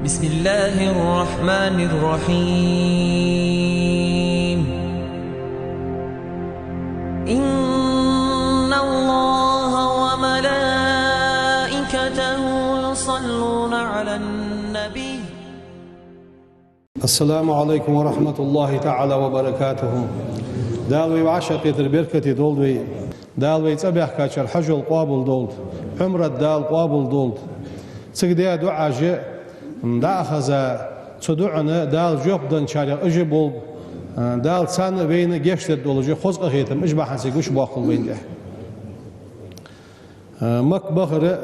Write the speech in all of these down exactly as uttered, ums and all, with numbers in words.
بسم الله الرحمن الرحيم. إن الله وملائكته يصلون على النبي. السلام عليكم ورحمة الله تعالى وبركاته. Дала вай вӀашагӀкхетар беркате долда вай. Дала вай цӀабаьхкачар хьажол къоабал долда, Ӏумрат Дала къоабал долда. Цига даь дуӀаш а дӀа а хеза, цу дуӀанна Дала жоп денначарех уж а болба, Дала царна а вайна а гешт дергдолаш хоза къахетам уж бахьан цига гуш боаккхалба вайна тӀа. Макка бахар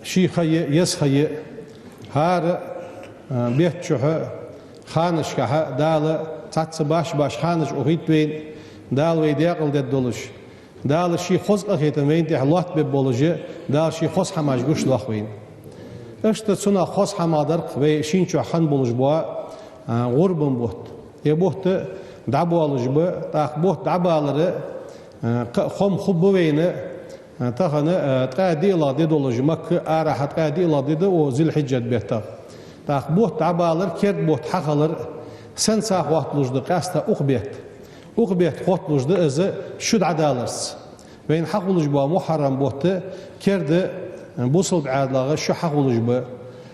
ший ха я, еза ха я, хӀара бетта чухь ханашкахь Дала цхьацца башха-башха ханаш ухийта вайна, Дала вай декъала дергдолаш. Дала ший хоза къахетам вайна тӀа лоаттабергболаш, Дала ший хоза хӀамаш гуш доах вайна. Иштта цунах хоза хӀамах дар-кх вай шийна чухь хинна болаш бола гӀурбан бутт. Ер бутт дӀабоалаш ба, тӀаккха бутт дӀабалар кхы а хом хургба вайна, тахан ткъаь диълагӀа ди долаш, Макка арахьа ткъаь диълагӀа ди да укх Зуль-Хьиджат беттах. ТӀаккха бутт дӀабалар, керда бутт хьахилар сенца хотталуш да? Къаьстта укх бетта. Укх бетта хотталуш да из шу дӀадаларца. Вайна хьахулаш бола Мухьаррам бутт керда бусалба Ӏаьдалах шу хьахулаш ба.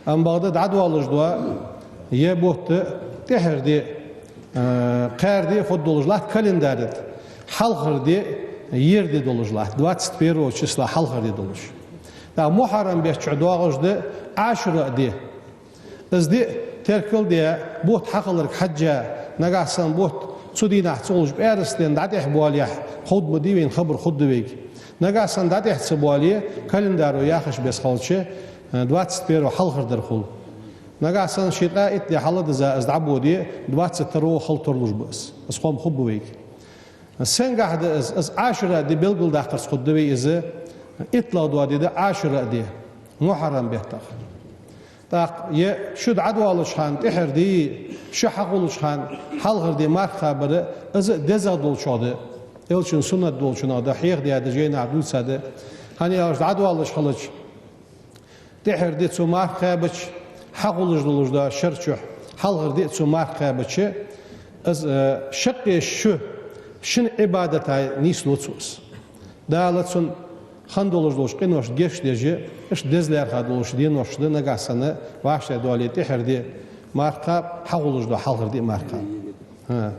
Амма бакъда дӀадоалаш дола ер бутт тӀехьара ди, кхаьра ди фуд долаш латт календарь тӀа? Хьалхара ди, ер ди долаш латт, двадцать первого числа хьалхара ди долаш. ТӀаккха Мухьаррам бетта чухь доагӀаш да Ӏашура ди. Из ди теркал а даь, бутт хьахиларга хьежжа, нагахьа санна бутт цу дийнахьа ца хулаш пӀаьраска дийнахьа дӀатӀехьа боалехь, ховргда ма дий вайна, хабар хургда вайга. Нагахьа санна дӀатӀехьа ца боале, календаро яхаш беса хилча, двадцать первого хьалхара дар хул. Нагахьа санна ший ткъаь итт ди хьалдизза из дӀабоде, двадцать второго хила тарлуш ба из. Из хом хургба вайга. Сенгахьа да из? Из Ӏашура ди белгалдаккхарца хургда вай из иттлагӀа дола ди да Ӏашура ди, Мухьаррам беттах. ТӀаккха ер шу дӀадоалача хана тӀехьара ди, шу хьахулача хана хьалхара ди марха кхабар, из дезагӀа долчох да, Элчан суннат долчунах да, хьехадаь да, жайнашка дувцаш да. ХӀана аьлча дӀадоалаш хилча, тӀехьара ди цо марха кхаьбача, хьахулаш долаш дола шера чухь хьалхара ди цо марха кхаьбача, из шаккхе шу шин Ӏибадата нийслу цо из. Дала цунна хинна долаш долча къиношта гешт деш, иштта деза лаьрхӀа долаш денош да, нагахьа санна вӀаштӀехьа доале тӀехьара ди марха кхаба, хьахулаш дола хьалхара ди марха кхаба. ХӀа.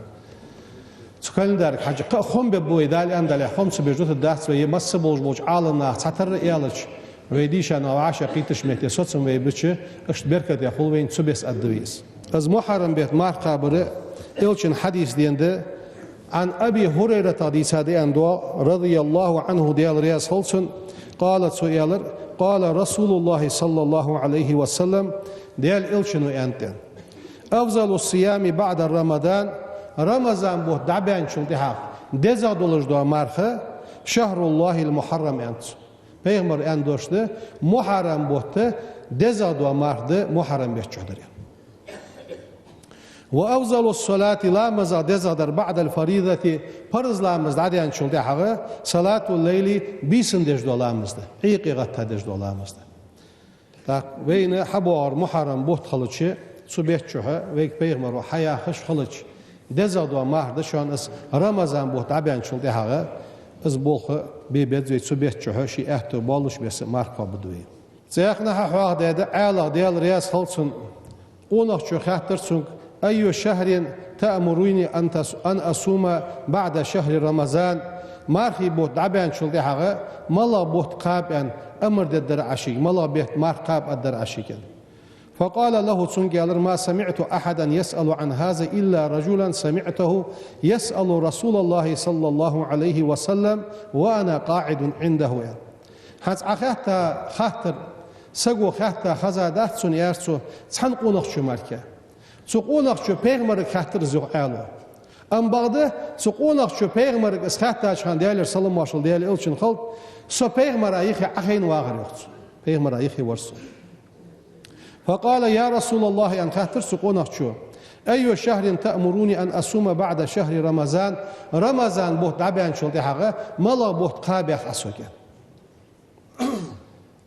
Цу календарга хьежжа, кхы а хом бергба вай, Дала аьннадале, хом ца беш дутаргдац вай, е масса болаш болча Ӏаламнаха цхьатарра аьлча, вай дийша нах вӀашагӀкхийттача метте соцам вай бича, иштта беркате хул вайна, цу беса аргда вай из. Из Мухьаррам бетта марха кхабар Элчан хьадиса денна да, Ӏан Аби ХӀурайратах дийца да аьнна доагӀа, رضي الله عنه, Даьла раьза хилва цунна, قال, цо аьлар, قال رسول الله صلى الله عليه وسلم, Даьла Элчано аьннад аьнна: أفضل الصيام بعد رمضان, Рамазан бутт дӀабаьнначул тӀехьагӀа дезагӀа долаш дола марха, شهر الله المحرم, аьннад цо. Пайхамара аьнна дош да, Мухьаррам бутт дезагӀа дола марха да, Мухьаррам бетта чухь дар. وأفضل الصلاة, ламазах дезагӀа дар, بعد الفريضة, парз ламаз дӀадаьнначул тӀехьагӀа, صلاة الليل, бийсан деш дола ламаз да, Ӏуйкъе гӀатта деш дола ламаз да. ТӀаккха вайна хьабоагӀар Мухьаррам бутт хилча, цу бетта чухь вайга пайхамаро хьаяхаш хилча, дезагӀа дола марха да шоана из, Рамазан бутт дӀабаьнначул тӀехьагӀа из болх бе беза вай, цу бетта чухь ший аьттув боаллаш беса марха кхоабаргда вай. Цхьаннахьа хьоахадаьд Ӏаьлас, Даьла раьза хилва цунна, къонахчо хаьттар цунга: أي شهر تأمرني أن تس-, أن أصوم بعد شهر رمضان؟ Мархий бутт дӀабаьнначул тӀехьагӀа малагӀа бутт кхаба аьнна амар дергдар Ӏа шийга, малагӀа бетта марха кхаба аргдар Ӏа шийга? فقال له, цунга аьлар: ما سمعت أحدا يسأل عن هذا إلا رجلا سمعته يسأل رسول الله صلى الله عليه وسلم وأنا قاعد عنده, аьнна. ХӀанз Ӏа хаьтта хаттар, саго хаьтта хезадац сона, аьлар цо, цхьан къонахчо мара. Цу къонахчо пайхамарга хаьттар из, йоах Ӏаьлас. Амма бакъда цу къонахчо пайхамарга из хаьттача хана, Даьлера салам-моаршал Даьла Элчанна хилда, со пайхамара юхе Ӏохайна вагӀар, йоах цо. Пайхамара юхе вар со. فقال: يا رسول الله, аьнна хаьттар цу къонахчо, أي شهر تأمرني أن أصوم بعد شهر رمضان؟ Рамазан бутт дӀабаьнначул тӀехьагӀа малагӀа бутт кхаба йоах Ӏа сога?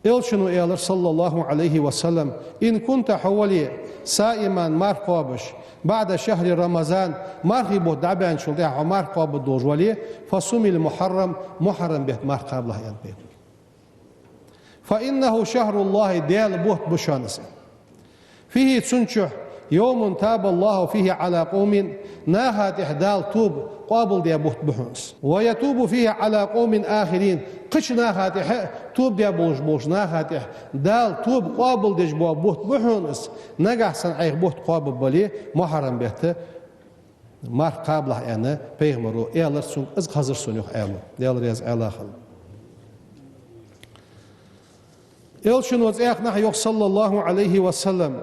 Элчано аьлар, саллаллахӀу Ӏалайхи ва саллам: «إن كنت хьо вале صائما марха кхоабаш, بعد شهر رمضان мархий бутт дӀабаьнначул тӀехьагӀа хьо марха кхоабаргдолаш вале, فصم المحرم мухьаррам бетта марха кхабалахь», аьннад пайхамара. «فإنه شهر الله Даьла бутт ба шоана из». «فيه цун чу يوم تاب الله فيه على قوم наха тӀехьа Дала тоба къоабалдаь бутт ба хьона из. ويتوب فيه على قوم آخرين кхыча наха тӀехьа а тоба даь болаш болча наха тӀехьа Дала тоба къоабалдеш бола бутт ба хьона из. Нагахь санна Ӏайха бутт кхоабаргбале мухьаррам бетта марха кхабалахь», аьнна, пайхамара аьлар цунга, из хазар сона, йоах, Ӏаьлас. Даьла раьза Ӏаьлах хилва. Элчано цхьаькханахьа йоах, саллаллахӀу Ӏалайхи ва саллам: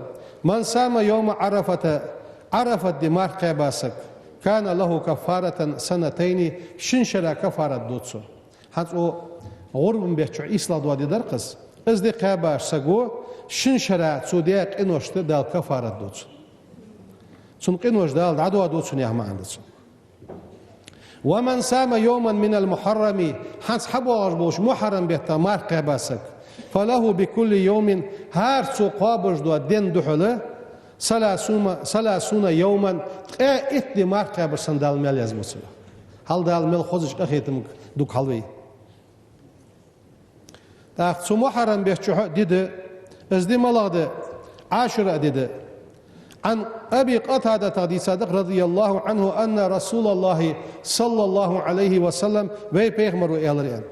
«من صام يوم عرفة Ӏарафат ди марха кхаьба саг, كان له كفارة سنتين шин шера кафарат ду цо». ХӀанз цо гӀурбан бетта чухь ийслагӀа дола ди дар-кх из. Из ди кхаьбача саго шин шера цо даь къиношта Дала кафарат ду цунна. Цун къинош Дала дӀадоаду цунна яха маӀан да цун. «ومن صام يوما من المحرم хӀанз хьабоагӀаш болча мухьаррам бетта марха кхаьба саг, فله بكل يوم хӀара цо кхоабаш дола ден духьала ثلاثون, ثلاثون يوما ткъаь итт ди марха кхаьбар санна Дала маьл язбу цунна». Хьал Дала мел хозача къахетамга дуг хьалвей. ТӀаккха цу мухьаррам бетта чухь а ди да, из ди малагӀа да? Ӏашура ди да. عن أبي قتادة дийцад, رضي الله عنه، أن رسول الله صلى الله عليه وسلم вай пайхамара аьлар, аьнна.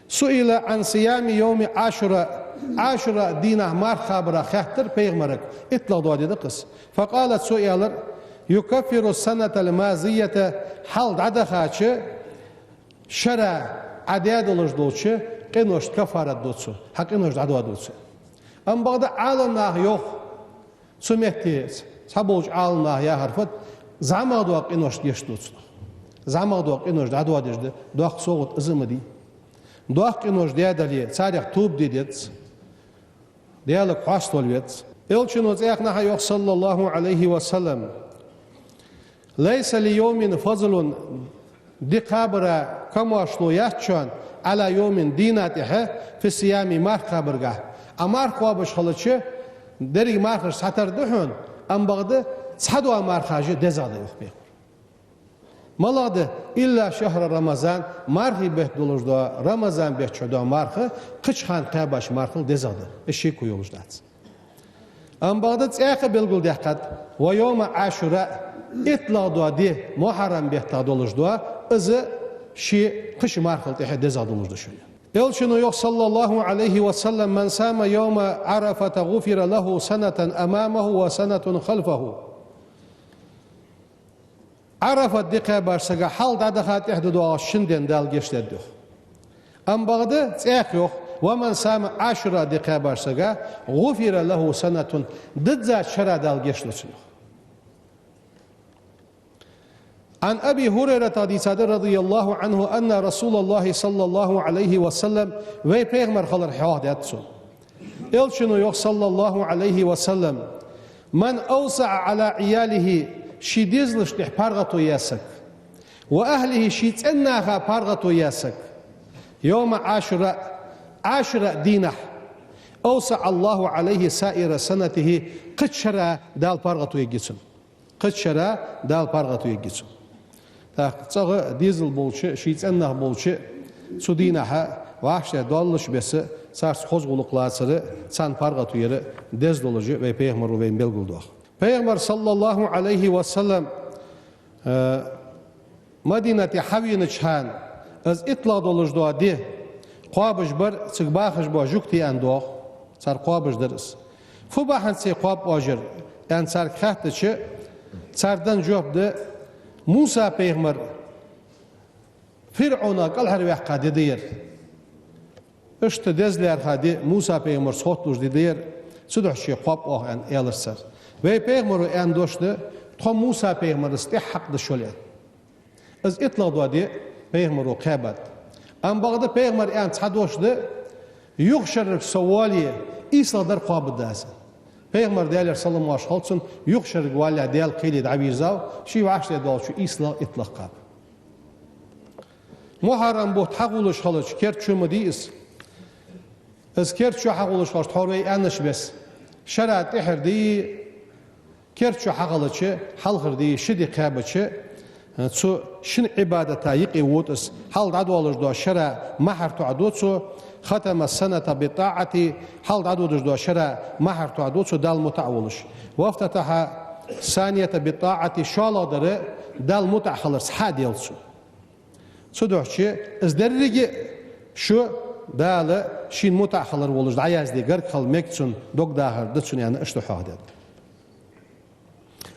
سئل عن صيام يوم عاشوراء Ӏашура дийнахьа марха кхабара хаьттар пайхамарага, иттлагӀа дола ди да-кх из. فقال цо аьлар: «يكفر السنة الماضية хьалха дӀадахача шера Ӏа даь долаш долча къиношта кафарат ду цо, хьа къинош дӀадоаду цо». Амма бакъда Ӏаламнаха йоах, цу метте цхьаболча Ӏаламнаха яхар фуд, зӀамагӀа дола къиношта гешт ду цунах. ЗӀамагӀа дола къинош дӀадоадеш да, доккха совгӀат из а ма дий. Доккха къинош даь дале, царех тоба де деза. Даьлага хьаставала веза. Элчано цхьаькханахьа йоах, саллаллахӀу Ӏалайхи ва саллам: «ليس ليوم فضل ди кхабара камоаршал яц шоана على يوم дийна тӀехьа في الصيام марха кхабаргахьа». Ӏа марха кхоабаш хилча, деррига мархаш цхьатарра да хьона, амма бакъда цхьа дола марха а дезагӀа да, йоах пайхамара. МалагӀа да? «إلا شهر رمضان» мархий бетта долаш дола Рамазан бетта чухь дола марха кхыча хана кхаьбача мархал дезагӀа да. Из шеко йолаш дац. Амма бакъда цхьаькха белгалдаьккхад: «ويوم عاشوراء» иттлагӀа дола ди, мухьаррам бетта долаш дола, из ше кхыча мархал тӀехьа дезагӀа долаш да шоана. Элчано йоах, саллаллахӀу Ӏалайхи ва саллам: «من صام يوم عرفة غفر له سنة أمامه وسنة خلفه». Ӏарафат ди кхаьбача сага хьалха дӀадаха, тӀехьа дӀадоагӀаш шин ден Дала гешт дергда, йоах. Амма бакъда цхьаькха йоах: «ومن صام عاشوراء» ди кхаьбача сага «غفر له سنة» диззача шера Дала гешт ду цунна, йоах. عن أبي هريرة дийцад, رضي الله عنه، أن رسول الله صلى الله عليه وسلم вай пайхамар хилар хьоахадаьд цо. Элчано йоах, саллаллахӀу Ӏалайхи ва саллам: «من أوسع على عياله» ший дезалашта тӀехьа паргӀато яь саг, «وأهله» ший цӀен наха паргӀато яь саг, «يوم عاشوراء» Ӏашура дийнахьа, «أوسع الله عليه سائر سنته» кхыча шера Дала паргӀато ергья цунна. Кхыча шера Дала паргӀато ергья цунна. ТӀаккха цӀагӀа дезал болча, ший цӀен нах болча, цу дийнахьа вӀаштӀехьа доаллача беса, царца хоза гӀулакх лацар, царна паргӀато яр деза долаш вай пайхамара вайна белгалдоах. Пайхамар, саллаллахӀу Ӏалайхи ва саллам, э, Мадинате хьавенача хана, из иттлагӀа долаш дола ди кхоабаш бар цига бахаш бола жугтий, аьнна, доагӀа. Цар кхоабаш дар из. «Фу бахьанце кхоаб оаш ер?» аьнна, царга хаьттача, цар денна жоп да: «Муса пайхамар ФирӀавна кӀалхарваьккха ди да ер. Иштта деза лаьрхӀа ди, Муса пайхамарца хотталуш ди да ер, цудухьа ше кхоаб оаха», аьнна, аьлар цар. Вай пайхамара аьнна дош да: «Тхо Муса пайхамарца тӀехьа хьакъ да шола», аьнна. Из иттлагӀа дола ди пайхамара кхаьбад. Амма бакъда пайхамара аьнна цхьа дош да: «Юха шеррага со воале, ийслагӀа дар кхоабаргда аз». Пайхамар, Даьлера салам-моаршал хилда цунна, юха шеррага валале Даьла кхеле дӀавийрзав, ший вӀаштӀехьа доаллача ийслагӀа, иттлагӀа кхаба. Мухьаррам бутт хьагуллаш хилча, керда шу ма дий из. Из керда чу хьахулаш хилча, тхьовра вай аьннача беса, шера тӀехьара ди, керда чу хьахилча, хьалхара ди, ши ди кхаьбача, цу шин Ӏибадата юкъе вода из, хьалха дӀадоалаш дола шера мухӀар тоӀаду цо, ختم السنة بالطاعة, хьалха дӀадоалаш дола шера мухӀар тоӀаду цо, Далла мутӀахьа волаш. وافتتح الثانية بالطاعة, шоллагӀдар Далла мутӀахьа хиларца хьаделла цо. Цудухьа из деррига а шу Дала шийна мутӀахьа хилар волаш дӀаязде гарга хила мег цунна, дог дахар да цунна, аьнна, иштта хьоахадаьд.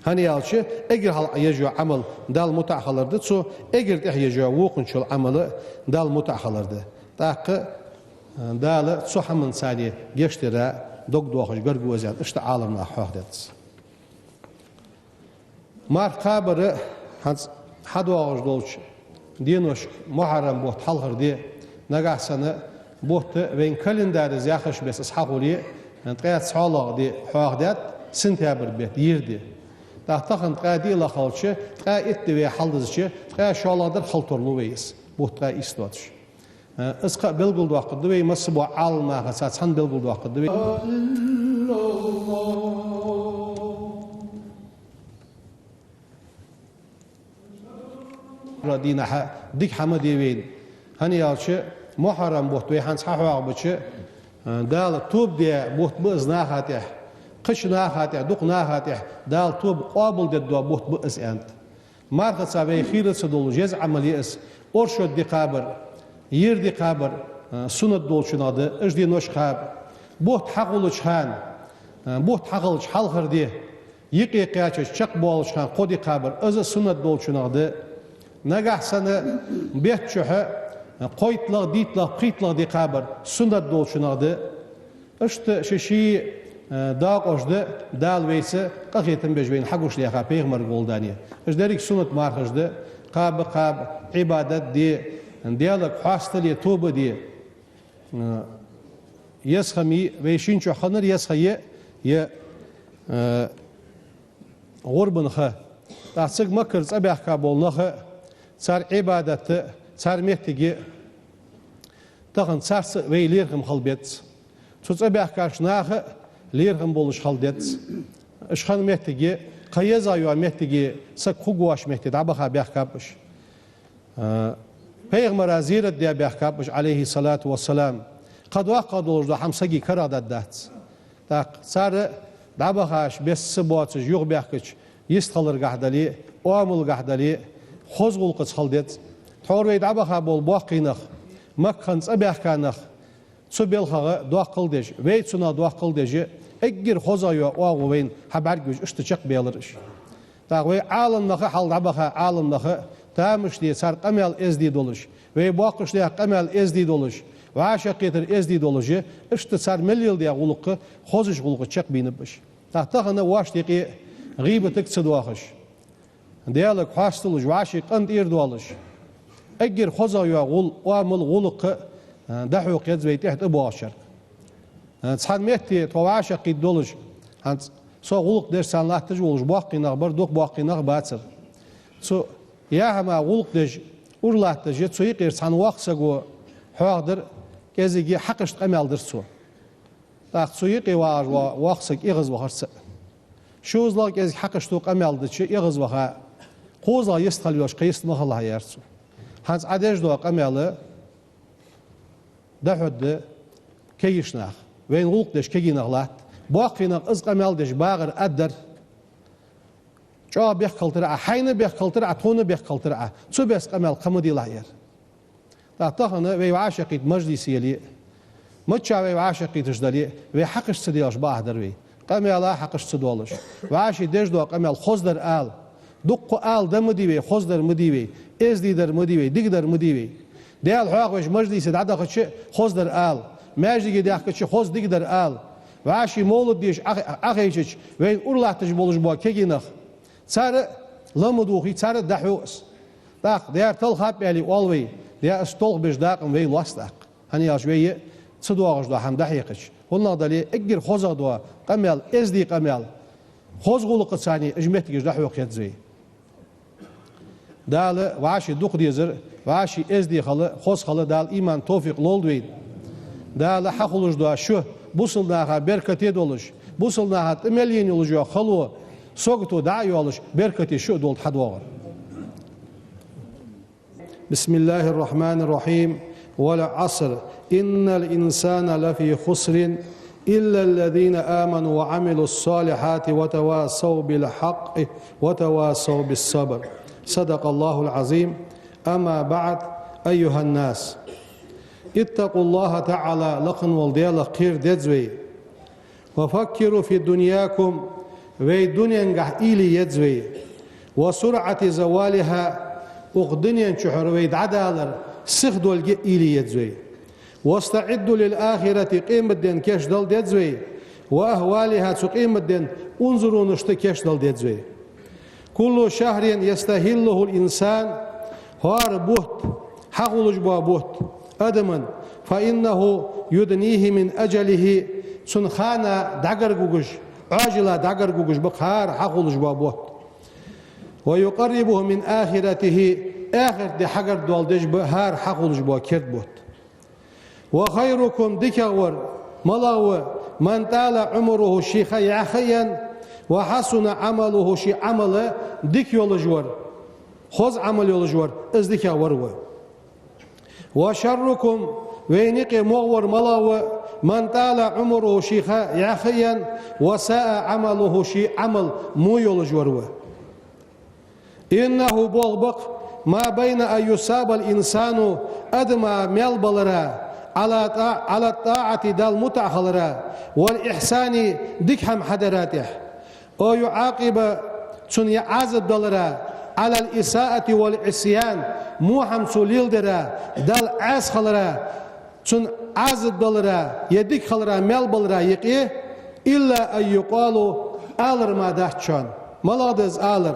ХӀана аьлча, эггара хьалха еш йола Ӏамал Далла мутӀахьа хилар да цо, эггара тӀехьа еш йола вокханчул Ӏамал Далла мутӀахьа хилар да. ТӀаккха, э, Дала цу хӀаманца гешт дара дог дохаш гарга ва из, аьнна, иштта Ӏаламнаха хьоахадаьд из. Марха кхабар хӀанз хьадоагӀаш долча деношка, Мухьаррам бутт хьалхара ди, нагахьа санна бутт вайна календарьца яхача беса из хьахуле, ткъаь цхьоалагӀа ди хьоахадаьд, сентябрь бетта, ер ди. ТӀаккха тахан ткъаь диълагӀа хилча, ткъаь итт ди вай хьалдизача, ткъаь шоллагӀдар хила тарлу вай из, бутт ткъаь ийс доацаш. Э, из кхы а белгалдоаккхаргда вай, массабола Ӏаламнахаца цхьана белгалдоаккхаргда вай. Дийнахьа дика хӀама де вайна. ХӀана аьлча, Мухьаррам бутт вай хӀанз хьахьоахабича, э, Дала тоба де бутт ба из наха тӀехьа, кхыча наха тӀехьа, дукха наха тӀехьа Дала тоба къоабалдергдола бутт ба из, аьннад. Мархаца вай хийра ца долаш еза Ӏамал я из, оршот ди кхабар, ер ди кхабар, э, суннат долчунах да, уж денош кхаба. Бутт хьахулача хана, э, бутт хьахилча хьалхара ди, юкъе кхаьчача чакхбоалача хана кхо ди кхабар, из а суннат долчунах да. Нагахьа санна бетта чухь, э, кхойтталагӀа, дейтталагӀа, пхийтталагӀа ди кхабар суннат долчунах да. Иштта ши-ши, э, дакъош да Дала вайца къахетам беш вайна хьагуш лаьха пайхамарга гӀолла дани. Уж деррига суннат мархаш да, кхаба, кхаба, Ӏибадат де, Даьлага хьастал е, тоба де. Э, еза ха ма йий, вай шийна чухь хиннар еза ха я, е, э, гӀурбан ха. ТӀаккха цига Маккара цӀабаьхка бола нах а, цар Ӏибадат а, цар моттиг а, тахан царца а вай лерхӀам хила беза. Цу цӀабаьхкача наха а лерхӀам болаш хила деза. Уж хинна моттиг а, кхы езагӀа йола моттиг а, саг хургвоацача метте дӀабаха баьхкаб уж. А, пайхамара зерат де баьхкаб уж, Ӏалайхи ссалату вассалам. Кхы доккхагӀа долаш дола хӀама сага карагӀдаргдац. ТӀаккха цар дӀабахача беса ца боацаш юхабаьхкача йистхиларгахьа дале а, оамалгахьа дале а, хоза гӀулакхаца хила деза. Тхьовра вай дӀабаха бола боккхий нах, Макка хинна цӀабаьхка нах, цу балхагӀа доккхал деш, вай цунах доккхал деш, эггара хозагӀа йола оагӀув вайна хьабӀаргавеш, иштта чакхбаьлар уж. ТӀаккха вай Ӏаламнах а, хьалха дӀабаха Ӏаламнах а тамаш де, цар къамаьл эздий долаш, вай боккхагӀча наьха къамаьл эздий долаш, вӀашагӀкхетар эздий долаш, иштта цар мел леладаь гӀулакх хозача гӀулакхаца чакхбаьннаб уж. ТӀаккха тахан вӀашта юкъе гӀийбатага ца доахаш, Даьлага хьасталуш, вӀаший къинтӀера доалаш, эггара хозагӀа йола гӀул-, оамал, гӀулакх, а, дӀахьокха еза вай тӀехьа тӀабоагӀачарга. А, цхьан метте тхо вӀашагӀкхийтта долаш, хӀанз со гӀулакх деш цхьана латташ волаш боккхий нах бар, дукха боккхий нах бацар. Цу яхьама гӀулакх деш, ура латташ, цу юкъера цхьан воккхача саго хьоахадар, кӀезига хьакъашта къамаьл дир цо. ТӀаккха цу юкъе вагӀаш вола воккха саг эгӀазвахар цаӀ. ШозлагӀа кӀезига хьакъашта къамаьл дича эгӀазваха, кхозлагӀа йистхила йолаш кхы йист ма хилалахь, аьлар цо. ХӀанз Ӏа деш дола къамаьл дӀахьоргда кегийча наха. Вайна гӀулакх деш кегий нах латт. Боккхий нах из къамаьл деш багӀар ад дар. ЧӀоагӀа бехк хилийтар Ӏа, хьайна бехк хилийтар Ӏа, тхона бехк хилийтар Ӏа. Цу беса къамаьл кхы ма делахь, аьлар. ТӀаккха тахан вай вӀашагӀкхийтта мажлис яле а, мичча вай вӀашагӀкхийташ дале а, вай хьакъашта ца доалаш бакъахьа дар вай. Къамаьла хьакъашта ца доалаш, вӀаший деш дола къамаьл хоздар ала. Дукха ала да ма дий вай, хоздар ма дий вай, эздий дар ма дий вай, дика дар ма дий вай. Даьла хьоахавеш мажлисе дӀадахача хоздар ала. Маьждиге даьхкача хоза, дика дар ала. ВӀаший мовлат деш Ӏа-, Ӏахайчача, вайна ура латташ болаш бола кегий нах, цар а ла ма дувгӀий, цар а дӀахьо из. ТӀаккха дера талхаб аьле оал вай, дера из толхабеш дакъа ма вай лоац тӀаккха. ХӀана аьлча вай ца доагӀаш дола хӀама дӀахьекхача. ХӀаннагӀа дале, эггара хозагӀа дола къамаьл, эздий къамаьл, хоза гӀулакхаца уж моттигаш дӀахьокха еза вай. Дала вӀаший дукха дезар, вӀаший эздий хила, хоза хила Дала иман, товфикъ лолда вайна. Дала хьахулаш дола шу бусалба наха беркате долаш, бусалба наха тӀа мел йина йолаш йола хало, сагото дӀа а йоалаш, беркате шу а долда хьадоагӀар. بسم الله الرحمن الرحيم. والعصر. إن الإنسان لفي خسر. إلا الذين آمنوا وعملوا الصالحات وتواصوا بالحق وتواصوا بالصبر. صدق الله العظيم. أما بعد، أيها الناس، اتقوا الله تعالى, лакха вола Даьлах кхера деза вай. وفكروا في دنياكم, вай дуненгахь уйла е еза вай. وسرعة زوالها, укх дунен чухьара вай дӀадалар сиха долга уйла е еза вай. واستعدوا للآخرة, къематден кийчдала деза вай. وأهوالها, цу къематден унзарашта кийчдала деза вай. كل شهر يستهله الإنسان, хӀара бутт, хьахулаш бола бутт, адаман, فإنه يدنيه من أجله, цун хана дӀагаргвугаш, Ӏоажала дӀагаргвугаш ба-кх хӀара хьахулаш бола бутт. ويقربه من آخرته, ахарта ди хьагардоаладеш ба хӀара хьахулаш бола керда бутт. وخيركم, дикагӀвар малагӀа ва, من طال عمره, ший ха яхъенна, وحسن عمله, ший Ӏамал дика йолаш вар, хоза Ӏамал йолаш вар, из дикагӀвар ва. وشركم, вайна юкъе могӀвар малагӀа ва, من طال عمره, ший ха яхъенна, وساء عمله, ший Ӏамал во йолаш вар ва. إنه, болх ба-кх, ما بين أن يصاب الإنسان, адама мел балара, على طا-, على الطاعة, Далла мутӀахьа хилара, والإحسان, дика хӀама хьадара тӀехь, أو يعاقب, цунна е Ӏазап далара, على الإساءة والعصيان, во хӀама цо леладара, Далла Ӏаьса хилара, цунна Ӏазап далара, е дика хилара мел балара юкъе, إلا أن يقال, алар мара дац шоана. МалагӀа да из алар?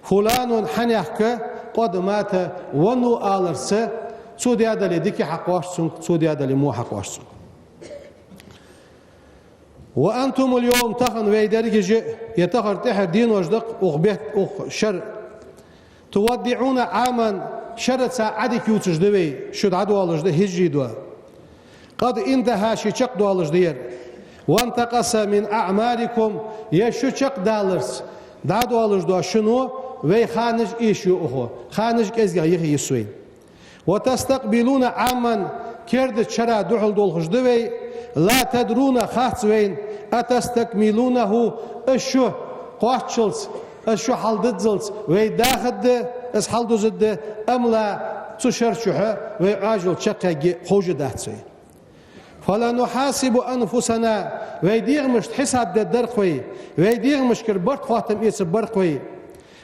فلان, хьанехк, قد مات, веннав аларца, цо даь дале дика хьакхоач цунга, цо даь дале во хьакхоач цунга. وأنتم اليوم, тахан вай дерригаш а, е тахара тӀехьара денош да-кх укх бет-, укх шера, تودعون عاما, шераца Ӏадика ювцаш да вай, шу дӀадоалаш да хӀижрий доа. قد انتهى, ше чакхдоалаш да ер. وانتقص من أعماركم, е шу чакхдаларца дӀадоалаш дола шуно вай ханаш эшаю укхо, ханаш кӀезигагӀа йихье йисс вайна. وتستقبلون عاما, керда шера духьал долхаш да вай, لا تدرون, хац вайна, أتستكملونه, из шу кхоаччалца, из шу хьалдиззалца вай дахаргда, из хьалдузаргда, أم لا, цу шера чухьа вай Ӏоажал чакхъяргья ховш дац вайна. فلنحاسب أنفسنا, вай дегӀамашта хьисап дергдар-кх вай, вай дегӀамашкара барт-хоаттам эцаргбар-кх вай.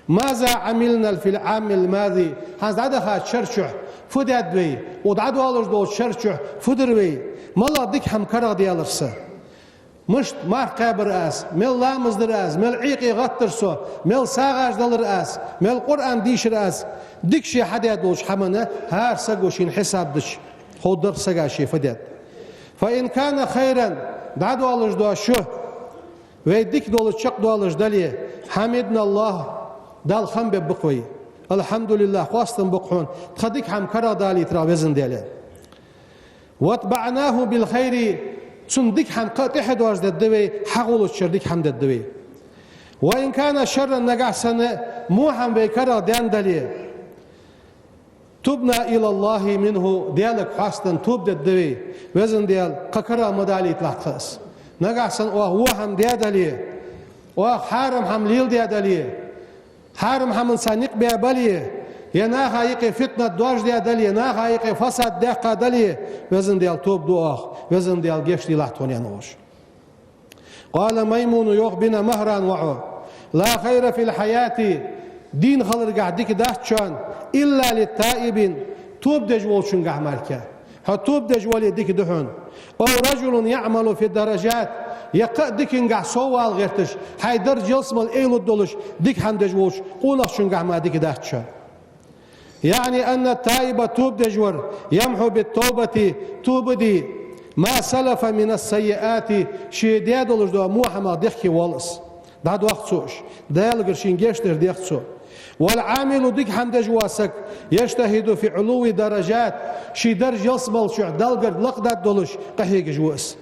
ماذا عملنا في العام الماضي, хӀанз дӀадахача шера чухь фу даьд вай, укх дӀадоалаш долча шера чухь фу дир вай, малагӀа дика хӀама карагӀдаьлар са? Мишта марха кхаьбар аз, мел ламаз дир аз, мел Ӏуйкъе гӀаттар со, мел сагӀаш далар аз, мел Къуръан дийшар аз, дика ше хьадаь долча хӀамана хӀара саго шийна хьисап дича, ховргдар-кх сага ше фу даьд. فإن كان خيرا, дӀадоалаш дола шу вай дика долаш, чакхдоалаш дале, حمدنا الله, Далла хам бергба-кх вай. الحمد لله, хоастам ба-кх хьона, тха дика хӀама карагӀдалийтарах, Везан Даьла. وأتبعناه بالخير, цунна дика хӀама кхы а тӀехьа доаржадергда вай, хьахулача шера дика хӀама дергда вай. وإن كان شرا, нагахьа санна во хӀама вай карагӀдаьнна дале, تبنا إلى الله منه, Даьлага хоастам, тоба дергда вай, Везан Даьла, кхы карагӀ ма далийталахь тха из. Нагахьа санна оаха во хӀама даь дале, оаха хьарам хӀама леладаь дале, хьарам хӀаманца никъ баь бале, е наха юкъе фитнат доаржадаь дале, наха юкъе фасад даьккха дале, Везан Даьла, тоба ду оаха, Везан Даьла, гешт делахь тхона, аьнна волаш. قال ميمون, йоах бина Махран воӀо: لا خير في الحياة, дийна хиларгахь дика дац шоана, إلا للتائب, тоба деш волчунгахь мара. Хьо тоба деш вале, дика да хьона. أو رجل يعمل في الدرجات, е кхы а дикангахь соввала гӀерташ, хьай дарж ялсмала эйлургдолаш дика хӀама деш волча къонахчунгахь мара дика дац шоана. يعني أن التائب, тоба деш вар, يمحو بالتوبة, тоба де, ما سلف من السيئات, ше даь долаш дола во хӀамах дехке воал из. ДӀадоах цо уж, Даьлагара шийна гешт дар дех цо. والعامل, дика хӀама деш вола саг, يجتهد في علو الدرجات, ший дарж ялсмале чу Далла гарга лакхадоалаш къахьегаш ва из.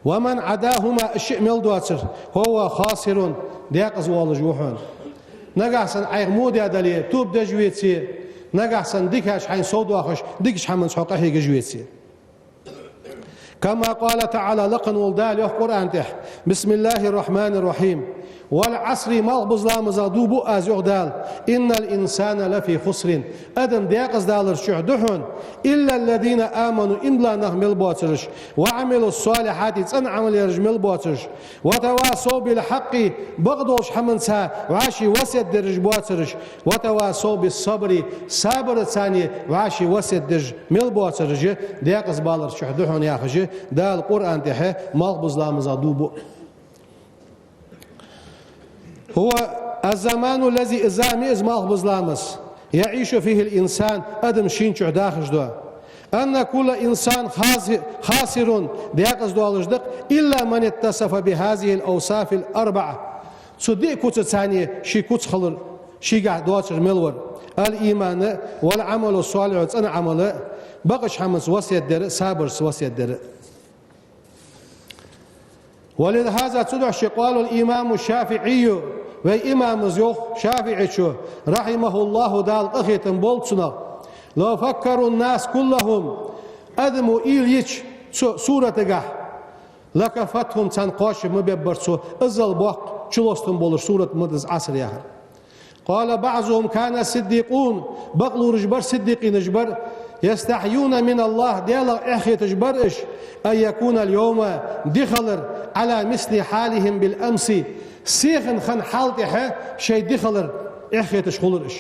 ومن عداهما, уж шиъ мел доацар, فهو خاسر, декъаза воалаш ва хьона. Нагахьа санна Ӏайха во де дале, тоба деш веце, нагахьа санна дикаш хьайна совдоахаш, дикача хӀаманца хьо къахьегаш веце. كما قال تعالى, лакха вола Дала йоах Къуръан тӀа: بسم الله الرحمن الرحيم. والعصر, малхбуза ламазах дув буъ аз, йоах Дала, إن الإنسان لفي خسر, адам декъаза далараш чу да хьона, إلا الذين آمنوا, иман дилла нах мел боацараш, وعملوا الصالحات, цӀена Ӏамал яраш мел боацараш, وتواصوا بالحق, бакъдолча хӀаманца вӀаший васкет дераш боацараш, وتواصوا بالصبر, сабарца вӀаший васкет деш мел боацараш, декъаза балараш чу да хьона яхаш, Дала Къуръан тӀа малхбуза ламазах дув буъ. هو الزمان الذي, из зама я из малхбуза ламаз, يعيش فيه الإنسان, адам шийна чу дахаш да. أن كل إنسان خاسر, декъаза доалаш да-кх, إلا من اتصف بهذه الأوصاف الأربعة. Цу диъ куцаца ший куц хилар, шийгахь доацар мел вар: الإيمان والعمل الصالح, цӀена Ӏамал, бакъдолча хӀаманца васкет дар, сабарца васкет дар. ولهذا, цудухьа قال الإمام الشافعي, вай имама йоах, ШафиӀийчо, رحمه الله, Дала къахетам болба цунах: لو فكر الناس كلهم, адамо уйла йича цу суратагахь, لكفتهم, царна кхоачам ма бергбар цо, иззал боккха чулоастам болаш сурат ма да из Ӏаср яхар. قال بعضهم كان الصديقون, бакълувраш бар, сиддикъинаш бар, يستحيون من الله, Даьлах эхь хеташ бар уж, أن يكون اليوم, ди хилар, على مثل حالهم بالأمس, сихана хинна хьал тӀа шоай ди хилар эхь хеташ хулар уж.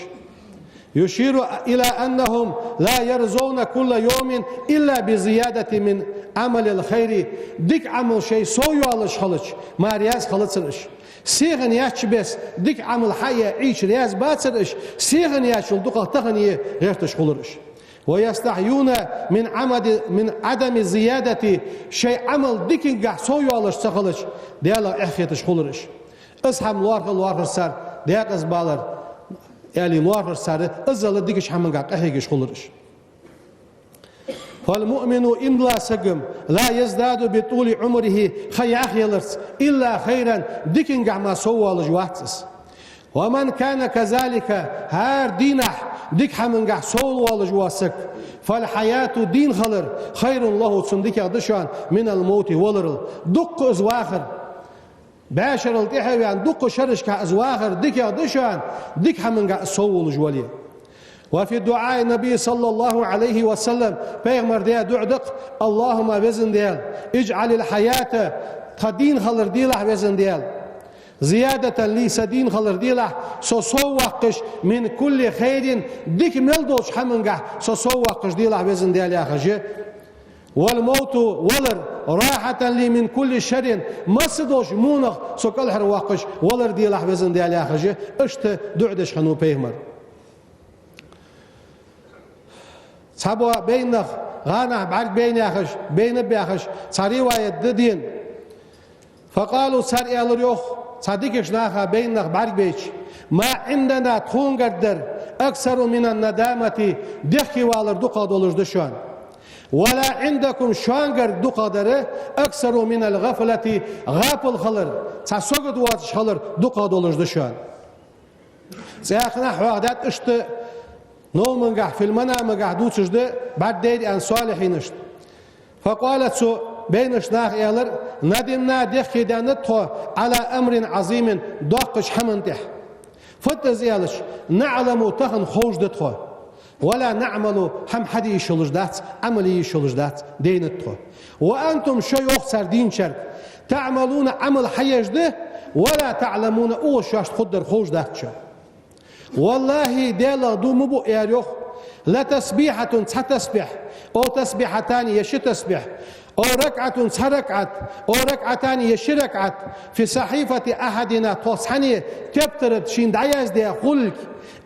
يشير إلى أنهم لا يرضون كل يوم إلا بزيادة من عمل الخير, дика Ӏамал шоай совйоалаш хилча мара раьза хилацар уж. Сихана яьча беса дика Ӏамал хьае Ӏийча раьза бацар уж, сихана яьчул дукхагӀа тахан е гӀерташ хулар уж. ويستحيون من عمد-, من عدم الزيادة, шоай Ӏамал дикангахь совйоалаш ца хилча, Даьлах эхь хеташ хулар уж. Из хӀама лоархӀа лоархӀар цар, декъаза балар, аьле лоархӀар цар, иззал дикача хӀамангахь къахьегаш хулар уж. فالمؤمن, иман дилла саг, لا يزداد بطول عمره, ха яхъяларца, إلا خيرا, дикангахь мара соввоалаш вац из. ومن كان كذلك, хӀара дийнахь дика хӀамангахь соввоалаш вола саг, فالحياة, дийна хилар, خير له, цунна дикагӀа да шоана, من الموت, валарал. Дукха из вахар, бӀаь шерал тӀехьа а ваьнна, дукха шерашка из вахар дикагӀа да шоана, дика хӀамангахь из соввоалаш вале. وفي دعاء النبي صلى الله عليه وسلم, пайхамара даь дуӀа да-кх: اللهم, Веза Даьла, اجعل الحياة, тха дийна хилар делахь, Веза Даьла, زيادة لي, са дийна хилар делахь, со соввоаккхаш, من كل خير, дика мел долча хӀамангахь со соввоаккхаш делахь, Веза Даьла, яхаш. والموت, валар, راحة لي من كل شر, массадолча вонах со кӀалхарвоаккхаш валар делахь, Веза Даьла, яхаш, иштта дуӀа деш хиннав пайхамар. Цхьабола байнах, гӀанахь бӀаргабайна яхаш, байна баьхаш, цхьа риваят да дена. فقالوا, цар аьлар йоах, цхьа дикача наха байнах бӀаргабайча: ما عندنا, тхунгара дар, أكثر من الندامة, дехкевалар дукхагӀа долаш да шоана. ولا عندكم, шунгара дукхагӀдар, أكثر من الغفلة, гӀапал хилар, цхьа сагота воацаш хилар дукхагӀа долаш да шоана. ЦӀаькха а хьоахадаьд иштта, новмангахь, في المنام-гахь дувцаш да, бӀаргадайра аьнна, солихӀинашта. فقال, цу байнача наха аьлар: ندمنا, дехкедаьннад тхо, على أمر عظيم, доккхача хӀаман тӀехь. Фуд из аьлча: نعلم, тахан ховш да тхо, ولا نعمل, хӀама хьаде йиш йолаш дац, Ӏамал е йиш йолаш дац, дайнад тхо. وأنتم, шо, йоах цар дийначарга, تعملون, Ӏамал хьаеш да, ولا تعلمون, укхаза шоашта хургдар ховш дац шоана. والله, Даьлах дув ма буъ, аьлар йоах, لتسبيحة, цхьа тасбихь, أو تسبيحتان, е ши тасбихь, أو ركعة, цхьа ракаӀат, أو ركعتان, е ши ракаӀат, في صحيفة أحدنا, тхох цхьанне тептара тӀа шийна дӀаяздаь хулилга,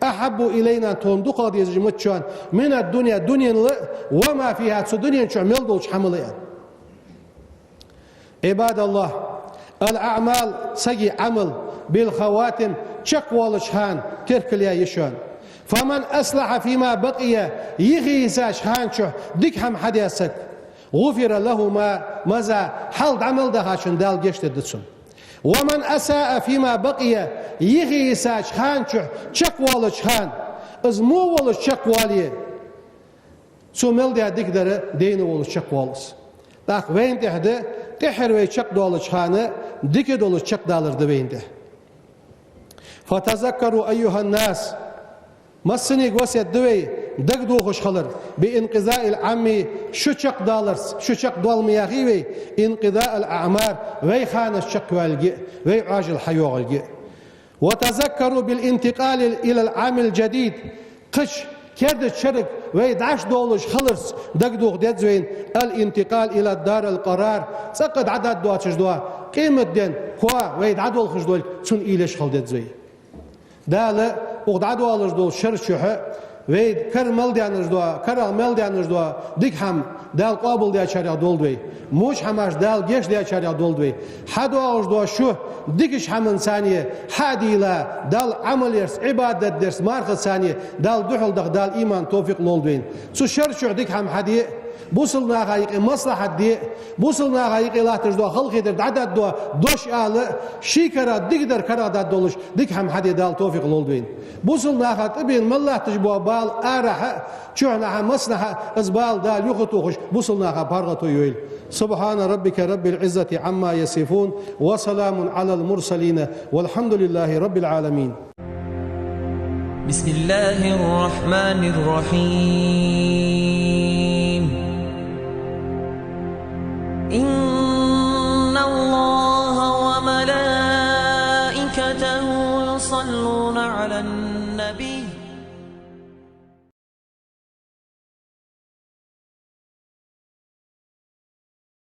أحب إلينا, тхона дукхагӀа дезаш ма да шоана, من الدنيا, дунен а, وما فيها, цу дунен чу мел долча хӀамал а. عباد الله, الأعمال, сага Ӏамал, بالخواتم, чакхвоалача хана теркал яь я шоана. فمن أصلح فيما بقي, йихийсача хана чухь дика хӀама хьадаь саг, غفر له ما مضى, хьалха дӀа мел дахачун Дала гешт дергда цунна. ومن أساء فيما بقي, йихийсача хана чухь чакхвоалача хана, из во волаш чакхвоале, цо мел даь дикадар дайна волаш чакхвоал из. ТӀаккха вайна тӀехь да, тӀеххьара вай чакхдоалача хана дика долаш чакхдалар да вайна тӀехь. فتذكروا أيها الناس, массанега васкет да вай, дагадохаш хилар, بانقضاء العام, шу чакхдаларца, шу чакхдоал ма яхий вай, انقضاء الأعمار, вай ханаш чакхйоалга, вай Ӏоажал хьайоагӀалга. وتذكروا بالانتقال إلى العام الجديد, кхыча керда шерага вай дӀачудоалаш хиларца дагадоха деза вайна, الانتقال إلى دار القرار, цӀаккха дӀадоалаш дола къематден коа вай дӀадолхаш долга, цунна уйлаш хила деза вай. Дала укх дӀадоалаш долча шера чухь вай кара мел даьннараш дола, карагӀа мел даьннараш дола дика хӀама Дала къоабалдаьчарех долда вай. Воча хӀамаш Дала гешт даьчарех долда вай. ХьадоагӀаш дола шу дикача хӀаманца хьа а дийла, Далла Ӏамал ярца, Ӏибадат дарца, марханца Дала духьал даха Дала иман, товфикъ лолда вайна. Цу шера чухь дика хӀама хьаде, бусалба наха юкъе маслахьат де, бусалба наха юкъе латташ дола халахетар дӀадоаде, дош ала, ший кара дикадар карагӀдоалаш, дика хӀама хьаде Дала товфикъ лолда вайна. Бусалба наха тӀабена мел латташ бола бала арахьа, чухьнахьа, массанахьа из бала Дала юхатохаш, бусалба наха паргӀато йойла. سبحان ربك رب العزة عما يصفون، وسلام على المرسلين، والحمد لله رب العالمين. بسم الله الرحمن الرحيم. إن الله وملائكته يصلون على